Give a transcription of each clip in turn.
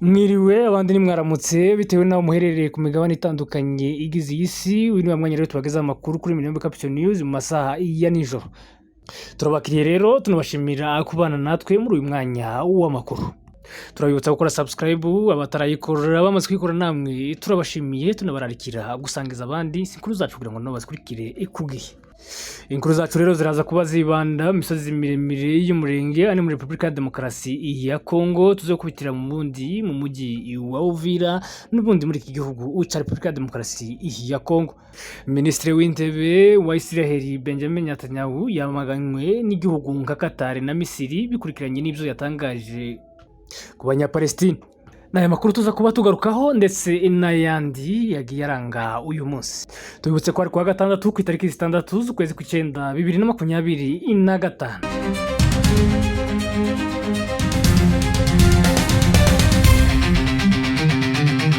Mwiriwe, abandi ni mwaramutse, bitewe n'aho muherereye ku migabane itandukanye igize iyi si. Uyu ni wa mwanya rero tubagezaho amakuru kuri Minembwe Capital News mu masaha ya nijoro. Turabakiriye rero, tunabashimira kubana natwe muri uyu mwanya w'amakuru. Turabibutsa gukora subscribe abatarayikora, bamaze kuyikora namwe turabashimiye, tunabararikira gusangiza abandi inkuru zacu kugira ngo nabo bazikurikire ku gihe. Inkuru zacu rero ziraza kuba zibanda mu misozi miremire y'Umurenge ari muri Repubulika ya Demokarasi ya Kongo, tuze kubitira mu bundi mu mujyi wa Uvira n'ubundi muri iki gihugu cya Repubulika ya Demokarasi ya Kongo. Minisitiri w'Intebe wa Israel Benjamin Netanyahu yamaganywe n'igihugu nka Qatar na Misiri bikurikiranye n'ibyo yatangaje ku Banyapalestine. Ni aya makuru tuza kuba tugarukaho ndetse n'ayandi yagiye aranga uyu munsi. Tubibutse ko ari kuwa gatandatu, ku itariki 6 z'ukwezi kw'icyenda, 2025.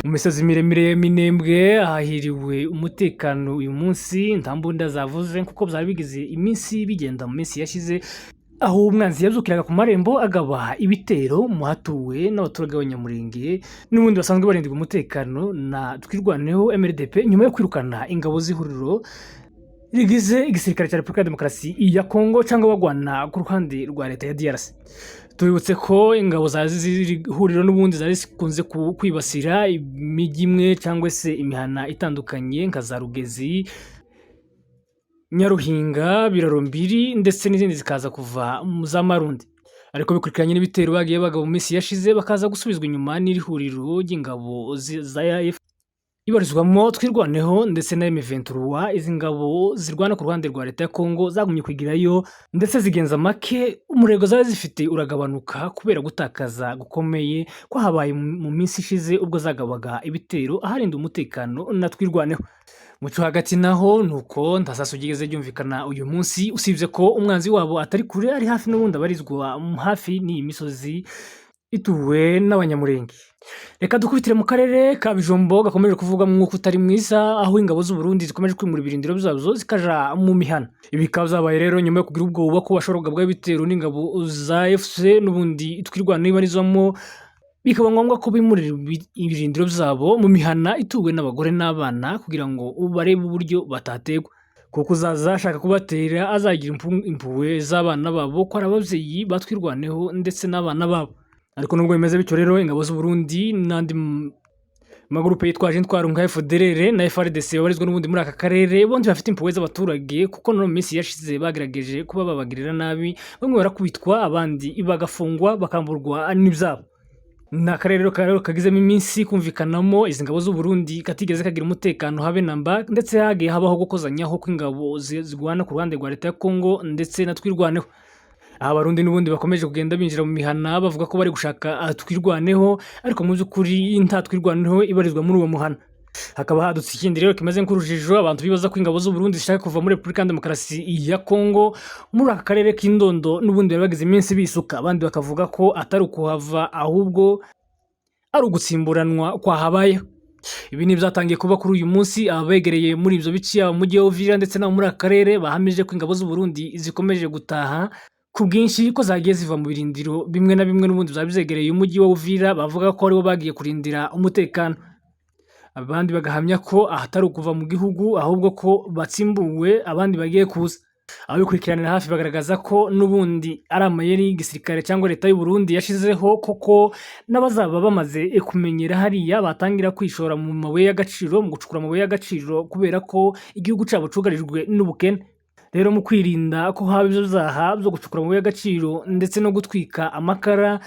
Mu misozi miremire ya Minembwe hahiriwe umutekano uyu munsi, nta mbunda zavuze kuko byari bigize iminsi bigenda mu minsi yashize, aho umwanzi yabyukiraga ku marembo agaba ibitero mu hatuwe n'abaturage b'Abanyamurenge n'ubundi basanzwe barindirwa umutekano na Twirwaneho MRDP, nyuma yo kwirukana ingabo z'ihuriro rigize igisirikare cya Repubulika ya Demokarasi ya Kongo cyangwa bagwana ku ruhande rwa leta ya DRC. Tubibutse ko ingabo za z'iri huriro n'ubundi zari zikunze kwibasira imijyi imwe cyangwa se imihana itandukanye nka za Rugezi, Nyaruhinga, Birarombiri ndetse n'izindi zikaza kuva mu za Marundi. Ariko bikurikiranye n'ibitero bagiye bagaba mu minsi yashize, bakaza gusubizwa inyuma n'iri huriro ry'ingabo za AF ibarizwamo Twirwaneho ndetse na M23. Izi ngabo zirwana ku ruhande rwa leta ya Kongo zagumye kwigirayo ndetse zigenza make, umurego zari zifite uragabanuka kubera gutakaza gukomeye kwahabaye mu minsi ishize ubwo zagabaga ibitero aharinda umutekano na Twirwaneho. Mu cyo hagati naho ni uko nta sasu ryigeze ryumvikana uyu munsi, usibye ko umwanzi wabo atari kure, ari hafi, n'ubundi abarizwa hafi n'iyi misozi ituwe n'Abanyamurenge. Reka dukubitire mu karere ka Bijombo gakomeje kuvugwamo umwuka utari mwiza, aho ingabo z'u Burundi zikomeje kwimura ibirindiro byazo zikaja mu mihana. Ibi bikaba byabaye rero nyuma yo kugira ubwoba ko bashobora kugabwaho ibitero n'ingabo za FC n'ubundi Twirwaneho ibarizwamo, bikaba ngombwa ko bimurira ibirindiro byabo mu mihana ituwe n'abagore n'abana kugira ngo barebe uburyo batategwa, kuko uzaza ashaka kubatera azagira impuhwe z'abana babo, ko ari ababyeyi batwirwaneho ndetse n'abana babo. Ariko nubwo bimeze bityo rero, ingabo z'u Burundi n'andi magurupe yitwaje intwaro nka FDLR na FARDC babarizwa n'ubundi muri aka karere, bombi bafite impuhwe z'abaturage, kuko no mu minsi yashize bagerageje kuba babagirira nabi, bamwe barakubitwa, abandi bagafungwa, bakamburwa n'ibyabo. Ni akarere rero kagizemo iminsi kumvikanamo izi ngabo z'u Burundi katigeze kagira umutekano habe na mba, ndetse hagiye habaho gukozanyaho kw'ingabo zirwana ku ruhande rwa leta ya Kongo ndetse na Twirwaneho. Aha Abarundi n'ubundi bakomeje kugenda binjira mu mihana bavuga ko bari gushaka Twirwaneho, ariko mu by'ukuri nta Twirwaneho ibarizwa muri uwo muhana. Hakaba hadutse ikindi rero kimeze nk'urujijo, abantu bibaza ko ingabo z'u Burundi zishaka kuva muri Repubulika ya Demokarasi ya Kongo muri aka karere k'Indondo n'ubundi bari bagize iminsi bisuka, abandi bakavuga ko atari ukuhava ahubwo ari ugutsimburanwa kwahabayeho. Ibi ni ibyatangiye kuba kuri uyu munsi. Ababegereye muri ibyo bice, yaba mu mujyi wa Uvira ndetse no muri aka karere, bahamije ko ingabo z'u Burundi zikomeje gutaha ku bwinshi, ko zagiye ziva mu birindiro bimwe na bimwe n'ubundi byaba byegereye umujyi wa Uvira, bavuga ko aribo bagiye kurindira umutekano. Abandi bagahamya ko ahatari ukuva mu gihugu ahubwo ko batsimbuwe, abandi bagiye kuza. Ababikurikiranira hafi bagaragaza ko n'ubundi ari amayeri y'igisirikare cyangwa leta y'u Burundi yashizeho, koko n'abazaba bamaze kumenyera hariya batangira kwishora mu mabuye y'agaciro, mu gucukura amabuye y'agaciro, kubera ko igihugu cyabo cyugarijwe n'ubukene. Rero mu kwirinda ko haba ibyo byaha byo gucukura amabuye y'agaciro ndetse no gutwika amakara,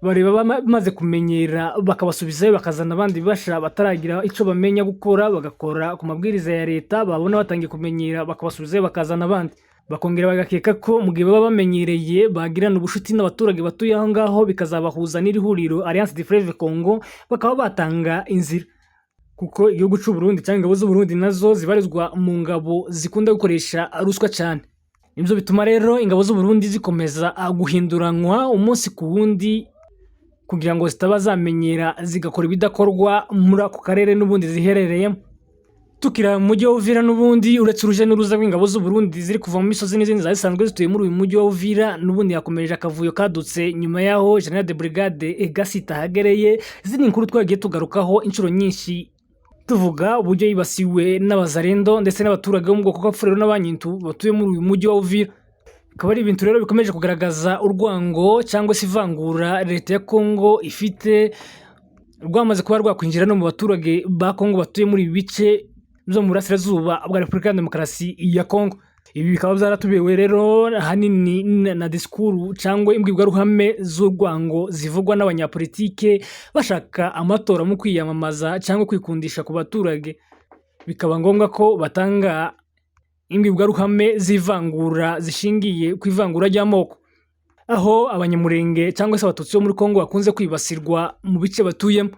bareba bamaze kumenyera bakabasubizayo, bakazana abandi basha bataragira icyo bamenya gukora, bagakora ku mabwiriza ya leta, babona batangiye kumenyera bakabasubizayo, bakazana abandi. Bakongera bagakeka ko mu gihe baba bamenyereye bagirana ubucuti n'abaturage batuye aho ngaho, bikazabahuza n'iri huriro Alliance du Fleuve Congo, bakaba batanga inzira, kuko igihugu cy'u Burundi cyangwa ingabo z'u Burundi nazo zibarizwa mu ngabo zikunda gukoresha ruswa cyane. Ibyo bituma rero ingabo z'u Burundi zikomeza guhinduranwa umunsi ku wundi kugira ngo zitaba zamenyera zigakora ibidakorwa muri ako karere n'ubundi ziherereyemo. Tukira mu mujyi wa Uvira n'ubundi, uretse urujya n'uruza rw'ingabo z'u Burundi ziri kuva mu misozi n'izindi zari zisanzwe zituye muri uyu mujyi wa Uvira, n'ubundi hakomeje akavuyo kadutse nyuma y'aho Général de Brigade Gasita ahagereye. Izi ni inkuru twagiye tugarukaho inshuro nyinshi, tuvuga uburyo yibasiwe n'abazarendo ndetse n'abaturage bo mu bwoko bw'Abafurero n'Abanyintu batuye muri uyu mujyi wa Uvira. Bikaba ari ibintu rero bikomeje kugaragaza urwango cyangwa se ivangura leta ya Kongo ifite, rwamaze kuba rwakwinjira no mu baturage ba Kongo batuye muri ibi bice byo mu burasirazuba bwa Repubulika ya Demokarasi ya Kongo. Ibi bikaba byaratubewe rero ahanini na disikuru cyangwa imbwirwaruhame z'urwango zivugwa n'abanyapolitike bashaka amatora mu kwiyamamaza cyangwa kwikundisha ku baturage, bikaba ngombwa ko batanga imbwirwaruhame z'ivangura zishingiye ku ivangura ry'amoko, aho Abanyamurenge cyangwa se Abatutsi bo muri Kongo bakunze kwibasirwa mu bice batuyemo.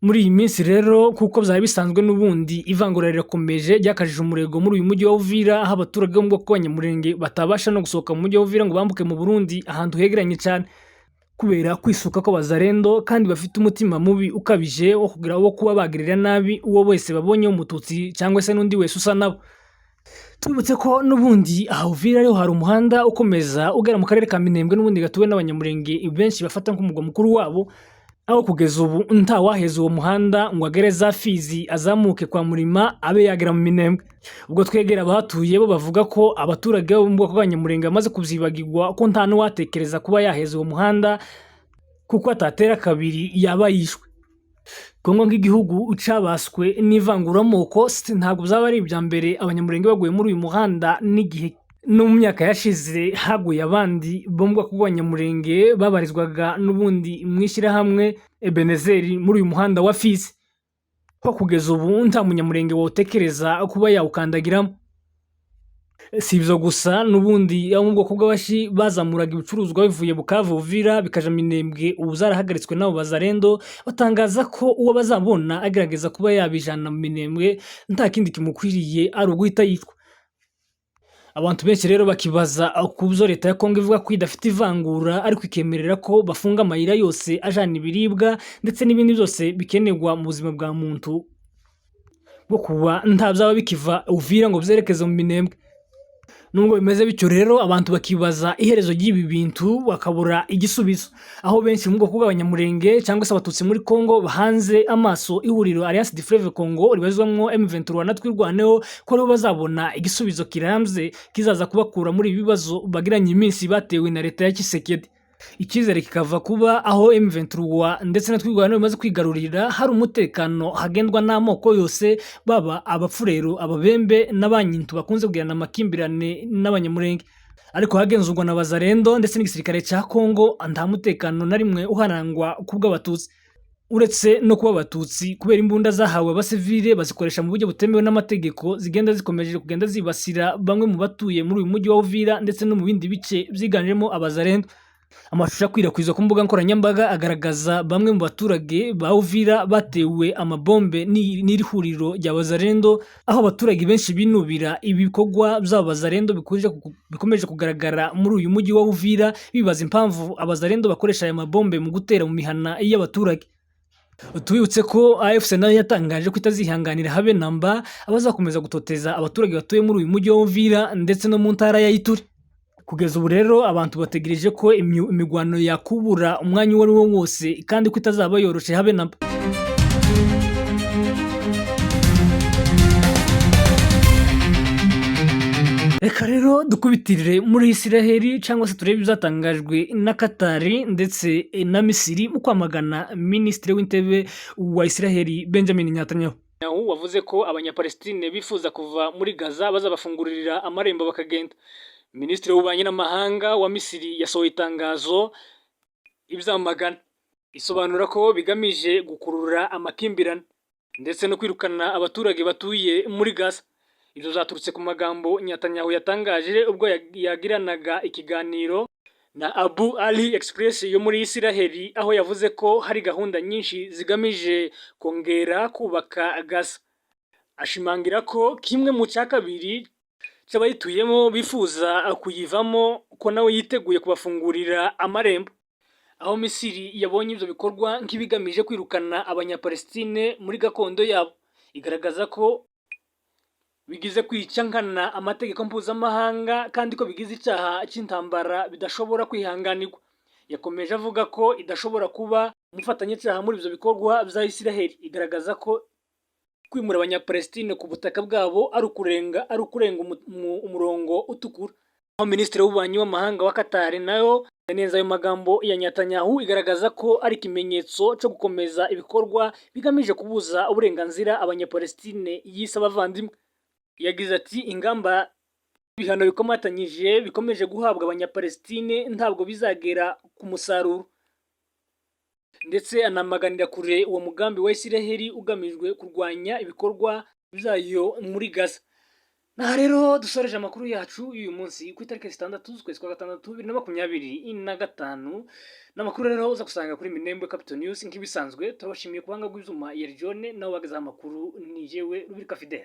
Muri iyi minsi rero, kuko byari bisanzwe n'ubundi, ivangura rirakomeje ryakajije umurego muri uyu mujyi wa Uvira, aho abaturage bo mu bwoko bw'Abanyamurenge batabasha no gusohoka mu mujyi wa Uvira ngo bambuke mu Burundi ahantu hegeranye cyane, kubera kwisuka kw'abazarendo kandi bafite umutima mubi ukabije wo kugira wo kuba bagirira nabi uwo wese babonye w'Umututsi cyangwa se n'undi wese usa nabo. Tubibutse ko n'ubundi aha Uvira ariho hari umuhanda ukomeza ugera mu karere ka Minembwe, n'ubundi gatuwe n'Abanyamurenge benshi bafata nk'umugwa mukuru wabo, aho kugeza ubu nta waheza uwo muhanda ngo agere za Fizi, azamuke kwa Murima, abe yagera mu Minembwe. Ubwo twegera abahatuye, bo bavuga ko abaturage bo mu bwoko bw'Abanyamurenge bamaze kubyibagirwa, ko nta n'uwatekereza kuba yaheza uwo muhanda, kuko atatera kabiri yaba yishwe. Kongo nk'igihugu cabaswe n'ivanguramoko, ntabwo byaba ari ibya mbere Abanyamurenge baguye muri uyu muhanda. N'igihe no mu myaka yashize haguye abandi bo mu bwoko bw'Abanyamurenge babarizwaga n'ubundi mu ishyirahamwe Ebenezeri muri uyu muhanda wa Fizi, ko kugeza ubu nta Munyamurenge wotekereza kuba yawukandagiramo. Si ibyo gusa, n'ubundi abo mu bwoko bw'Abashi bazamuraga ibicuruzwa bivuye Bukavu, Uvira, bikaja Minembwe, ubu zarahagaritswe n'abo bazarendo. Batangaza ko uwo bazabona agerageza kuba yabijana mu Minembwe nta kindi kimukwiriye ari uguhita yicwa. Abantu benshi rero bakibaza ku byo leta ya Kongo ivuga ko idafite ivangura, ariko ikemerera ko bafunga amayira yose ajana ibiribwa ndetse n'ibindi byose bikenerwa mu buzima bwa muntu, bwo kuba nta byaba bikiva Uvira ngo byerekeze mu Minembwe. Nubwo bimeze bityo rero, abantu bakibaza iherezo ry'ibi bintu bakabura igisubizo, aho benshi mu bwoko bw'Abanyamurenge cyangwa se Abatutsi muri Kongo bahanze amaso ihuriro Alliance du Fleuve Congo ribarizwamo M23 na Twirwaneho, ko aribo bazabona igisubizo kirambye kizaza kubakura muri ibi bibazo bagiranye iminsi batewe na leta ya Tshisekedi. Icyizere kikava kuba aho M23 ndetse na Twirwaneho bimaze kwigarurira hari umutekano, hagendwa n'amoko yose, baba Abapfurero, Ababembe n'Abanyintu bakunze kugirana amakimbirane n'Abanyamurenge, ariko hagenzurwa na Bazarendo ndetse n'igisirikare cya Kongo nta mutekano na rimwe uharangwa ku bw'Abatutsi. Uretse no kuba Abatutsi, kubera imbunda zahawe abasivile bazikoresha mu buryo butemewe n'amategeko, zigenda zikomeje kugenda zibasira bamwe mu batuye muri uyu mujyi wa Uvira ndetse no mu bindi bice byiganjemo Abazarendo. Amashusho akwirakwizwa ku mbuga nkoranyambaga agaragaza bamwe mu baturage ba Uvira batewe amabombe n'iri huriro rya Bazarendo, aho abaturage benshi binubira ibikorwa by'aba Bazarendo bikomeje kugaragara muri uyu mujyi wa Uvira, bibaza impamvu Abazarendo bakoresha aya mabombe mu gutera mu mihana y'abaturage. Tubibutse ko AFC nayo yatangaje ko itazihanganira habe namba abazakomeza gutoteza abaturage batuye muri uyu mujyi wa Uvira ndetse no mu ntara ya Ituri. Kugeza ubu rero abantu bategereje ko imigwano yakubura umwanya uwo ari wo wose, kandi ko itazaba yoroshe habe namba. Reka rero dukubitirire muri Isiraheli cyangwa se turebe ibyatangajwe na Katari ndetse na Misiri mu kwamagana Minisitiri w'Intebe wa Isiraheli Benjamin Netanyahu wavuze ko Abanyapalestine bifuza kuva muri Gaza bazabafungurira amarembo bakagenda. Minisitiri w'Ububanyi n'Amahanga wa Misiri yasohoye itangazo ibyamagana, isobanura ko bigamije gukurura amakimbirane ndetse no kwirukana abaturage batuye muri Gaza. Ibyo zaturutse ku magambo Netanyahu yatangaje ubwo yagiranaga ikiganiro na Abu Ali Express yo muri Isiraheli, aho yavuze ko hari gahunda nyinshi zigamije kongera kubaka Gaza, ashimangira ko kimwe mu cya kabiri cy'abayituyemo bifuza kuyivamo, ko nawe yiteguye kubafungurira amarembo, aho Misiri yabonye ibyo bikorwa nk'ibigamije kwirukana Abanyapalestine muri gakondo yabo. Igaragaza ko bigize kwica nkana amategeko mpuzamahanga kandi ko bigize icyaha cy'intambara bidashobora kwihanganirwa. Yakomeje avuga ko idashobora kuba umufatanyacyaha muri ibyo bikorwa bya Isiraheli. Igaragaza ko kwimura Abanyapalestine ku butaka bwabo ari ukurenga umurongo utukura. Aho Minisitiri w'Ububanyi w'Amahanga wa Qatar nayo yanenze ayo magambo ya Netanyahu, igaragaza ko ari ikimenyetso cyo gukomeza ibikorwa bigamije kubuza uburenganzira Abanyapalestine yise abavandimwe. Yagize ati: "Ingamba ibihano bikomatanyije bikomeje guhabwa Abanyapalestine ntabwo bizagera ku musaruro." Ndetse anamaganira kure uwo mugambi wa Isiraheli ugamijwe kurwanya ibikorwa byayo muri Gaza. Aha rero dusoreje amakuru yacu y'uyu munsi ku itariki 6 z'ukwezi kwa gatandatu 2025. Ni amakuru rero uza gusanga kuri Minembwe Capital News nk'ibisanzwe. Turabashimiye ku buhanga bw'ibyuma yari John, nawe wagezeho amakuru ni jewe Rubirika Fidele.